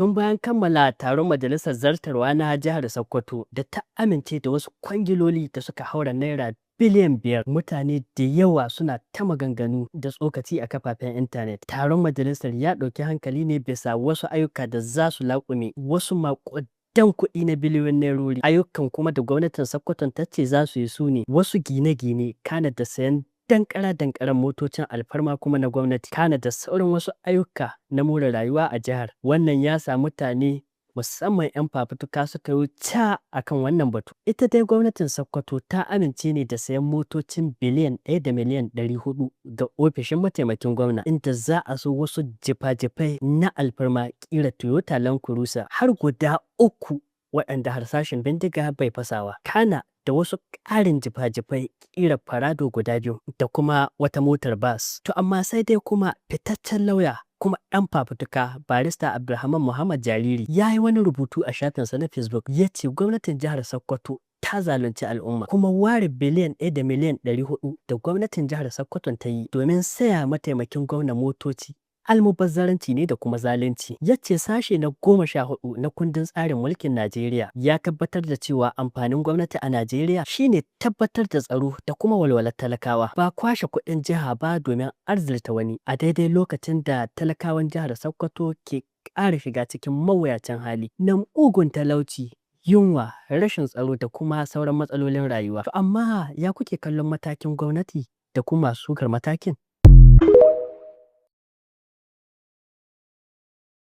Tun bayan kammala taron majalisar zartarwa na jihar Sokoto da ta amince da wasu kwangiloli da suka haura naira biliyan 5, mutane da yawa suna ta maganganu da tsokaci a kafafen intanet. Taron majalisar ya ɗauki hankali ne bisa wasu ayyuka da za su laƙume wasu maƙudan kuɗi na biliyoyin nairori. Ayyukan kuma da gwamnatin Sokoton ta ce za su yi su ne wasu gine-gine, kana da sayan danƙara-danƙaran motocin alfarma kuma na gwamnati, kana da sauran wasu ayyuka na more rayuwa a jihar. Wannan ya sa mutane, musamman 'yan fafutuka, suka yi ca a kan wannan batu. Ita dai gwamnatin Sokoto ta amince ne da sayan motocin biliyan 1 da miliyan 400 ga ofishin mataimakin gwamna, inda za a so wasu jifa-jifai na alfarma ƙirar Toyota Land Cruiser har guda uku waɗanda harsashin bindiga bai fasawa, kana da wasu ƙarin jifa-jifai ƙirar Prado guda biyu da kuma wata motar bas. To amma sai dai kuma fitaccen lauya kuma ɗan fafutuka, Barista Abdulrahman Muhammad Jariri, ya yi wani rubutu a shafinsa na Facebook, ya ce gwamnatin jihar Sokoto ta zalunci al'umma, kuma ware biliyan 1 da miliyan 400 da gwamnatin jihar Sokoto ta yi domin saya mataimakin gwamna motoci almubazzaranci ne da kuma zalunci. Ya ce sashe na 14 na kundin tsarin mulkin Najeriya ya tabbatar da cewa amfanin gwamnati a Najeriya shine tabbatar da tsaro da kuma walwalar talakawa, ba kwashe kuɗin jiha ba domin arzurta wani, a daidai lokacin da talakawan jihar Sokoto ke ƙara shiga cikin mawuyacin hali na mugun talauci, yunwa, rashin tsaro da kuma sauran matsalolin rayuwa. To amma ya kuke kallon matakin gwamnati da kuma masu sukar matakin?